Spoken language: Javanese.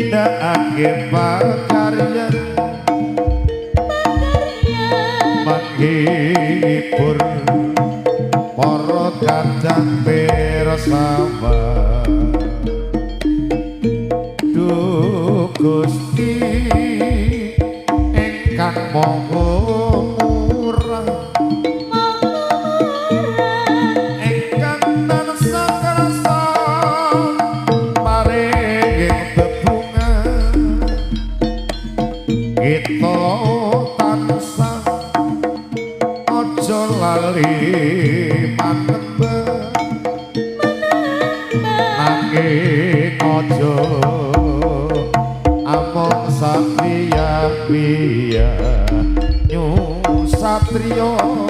Nindakake pakaryan, menghibur para kadang bersama. Duh Gusti ingkang Maha Murah, ingkang tansah kersa paring bebungah, kita tansah aja lali manembah, nanging aja among satriya wiya nyu satriya.